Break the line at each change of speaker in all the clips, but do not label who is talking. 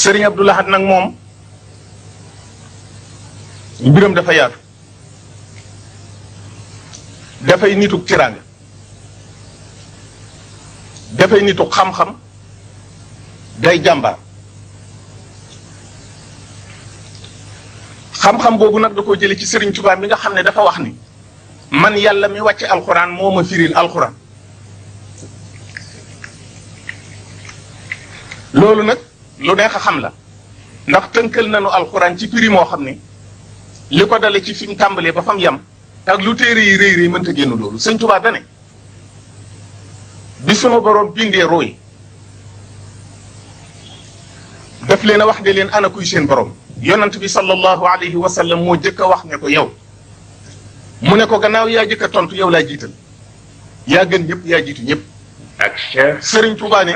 sëriñ Abdou Lahad nag moom mbiram dafa yaatu, dafay nituk tiraanga, dafay nituk xam-xam, day jàmbaar. xam-xam boobu nag da koo jële ci sëriñ Tuubaa mi nga xam ne dafa wax ni man yàlla mi wàcce alxuraan moo ma firil alxuraan. loolu nag lu neex a xam la, ndax tënkal nañu alxuraan ci firi moo xam ne li ko dale ci fi mu tàmbalee ba fa mu yem ak lu téere yi rëy rëy mënta génn loolu. sëñ Tuubaa dane bi sunu boroom bindee rooy daf leen a wax ne leen ana kuy seen borom. yonant bi sallallahu alayhi wa sallam moo jëkk a wax ne ko yow, mu ne ko gannaaw yaa jëkk a tontu yow laa jiital, yaa gën ñëpp, yaa jiitu ñëpp.
ak Cheikh
Sëriñ Tuubaa ne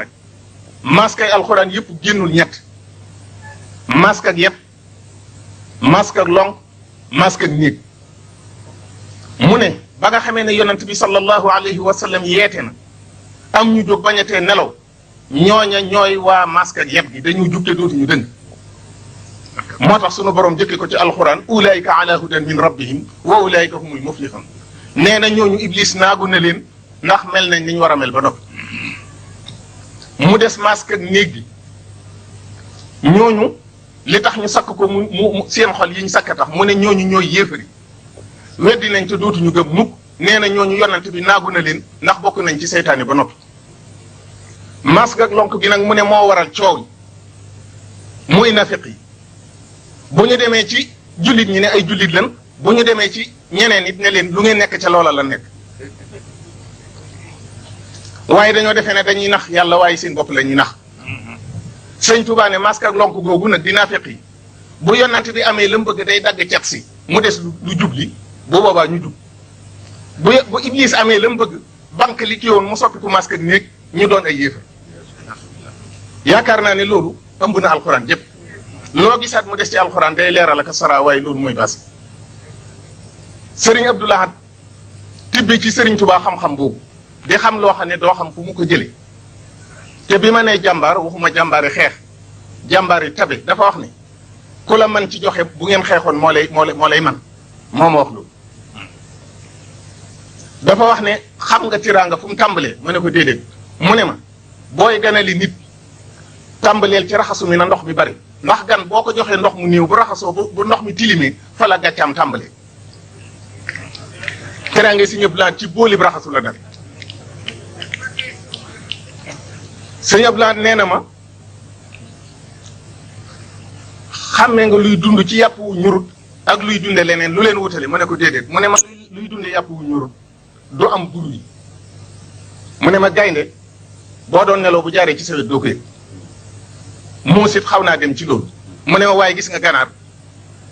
masque ay alxuraan yëpp génnul ñett: masque ak yëpp, masque ak long, masque ak néeg. mu ne ba nga xamee ne yonant bi sallallahu alayhi wa sallam yeete na am ñu jóg bañatee nelaw, ñooña ñooy waa masque ak yëpp gi, dañu jug te dootuñu dëng. moo tax sunu borom jëkke ko ci alxuraan ulaayika ala hudan min rabbihim wa ulaayika humul muflihun. nee na ñooñu iblis naagu na leen ndax mel nañ ni ñu war a mel ba noppi. mu des masque ak néeg gi, ñooñu li tax ñu sakk ko mu seen xol yi ñu sakk tax mu ne ñooñu ñooy yéefari, weddi nañ te dootuñu gëm mukk. nee na ñooñu yonent bi naagu na leen ndax bokk nañ ci seytaane ba noppi. masque ak lonk gi nag mu ne moo waral coow yi muy nafiq yi. bu ñu demee ci jullit ñi ne ay jullit lan, bu ñu demee ci ñeneen it ne leen lu ngeen nekk ca loola la nekk. waaye dañoo defee ne dañuy nax yàlla, waaye seen bopp la ñuy nax. sëñ Tuubaa ne masque ak lonk googu nag di nafiq yi bu yonante bi amee la mu bëgg day dagg cet si mu des lu jubli, bu boobaa ñu jub. bu iblis amee la mu bëgg banque li ki woon mu soppiku masque ak néeg ñu doon ay yéefar. yaakaar naa ne loolu ëmb na alxuraan yépp. loo gisaat mu des ci alxuraan day leeral ak sara, waaye loolu mooy bas. sëriñ Abdou Lahad tibbe ci sëriñ Tuubaa xam-xam boobu di xam loo xam ne doo xam fu mu ko jële. te bi ma nee jàmbaar waxuma jàmbaari xeex, jàmbaari tabe. dafa wax ne ku la man ci joxe bu ngeen xeexoon moo lay man, moo ma wax loolu. dafa wax ne xam nga tiraanga fu mu tàmbalee, ma ne ko déedéet. mu ne ma booy ganali nit tàmbaleel ci raxasu mi na ndox mi bari, ndax gan boo ko joxee ndox mu néew bu raxasoo bu ndox mi tilimee fa la gàccaam tàmbalee. teraange si ñëpp laa ci boolib raxasu la dal. sëñ Abdou Lahad nee na ma xàmmee nga luy dund ci yàpp wu ñurut ak luy dunde leneen lu leen wutale, ma ne ko déedéet. mu ne ma luy dunde yàpp wu ñurut du am bur yi. mu ne ma gaynde boo doon nelaw bu jaaree ci sa wet doo ko yëg. muus it xaw naa dem ci loolu. mu ne ma waaye gis nga ganaar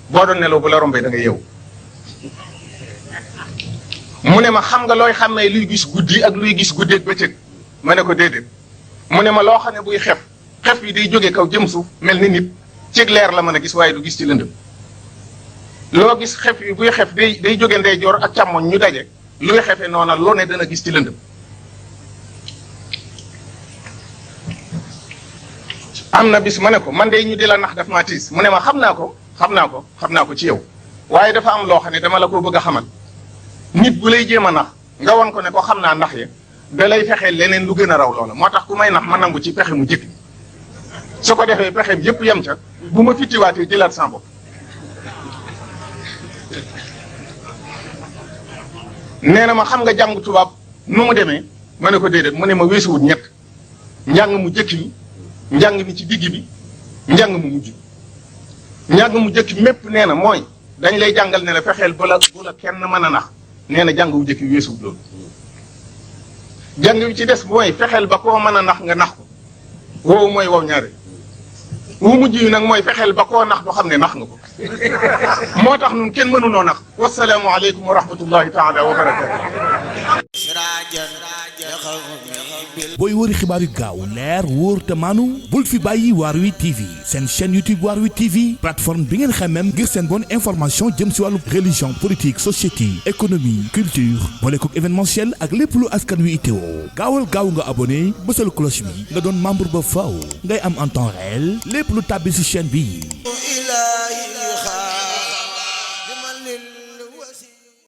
boo doon nelaw bu la rombee da nga yeewu. mu ne ma xam nga looy xàmmee luy gis guddi ak luy gis guddeeg bëccëg, ma ne ko déedéet. mu ne ma loo xam ne buy xef bi day jóge kaw jëm suuf mel ni nit, cig leer la mën a gis waaye du gis ci lëndëm. loo gis xef yi buy xef day jóge ndeyjoor ak càmmoñ ñu daje, luy xefe noona loo ne dana gis ci lëndëm. am na bis ma ne ko man de ñu di la nax daf maa tiis. mu ne ma xam naa ko ci yow, waaye dafa am loo xam ne dama la ko bëgg a xamal. nit bu lay jéem a nax nga won ko ne ko xam naa nax ya da lay fexee leneen lu gën a raw loola. moo tax ku may nax ma nangu ci pexe mu jëkk su ko defee pexeem yépp yem ca, bu ma fittiwaatee jëlaat sama bopp. nee na ma xam nga jàng tubaab nu mu demee, ma ne ko déedéet. mu ne ma weesuwut ñett: njàng mu jëkk mi, njàng mi ci digg bi, njàng mu mujj. njàng mu jëkk mépp nee na mooy dañ lay jàngal ne la fexeel bu la kenn mën a nax. nee na jàng wu jëkk weesuwut loolu. jàng wi ci des mooy fexeel ba koo mën a nax nga nax ko. woowu mooy wow ñaare. wu mujj yi nag mooy fexeel ba koo nax du xam ne nax nga ko. moo tax ñun kenn mënunoo nax. wasalaamu aleykum wa rahmatullahi taala wa barakatu.
booy wëri xibaar yu gaaw leer wóor te maanu bul fi bàyyi Waarwi TV seen chaîne YouTube Waarwi TV plateforme bi ngeen xamem ngir seen bonne information jëm si wàllu religion politique société économie culture boole kook événementiel ak lépp lu askan wi itteewoo gaawal gaaw nga abonné bësal cloche bi nga doon membre ba faaw ngay am en temps réel lépp lu tàbbi si chaîne bi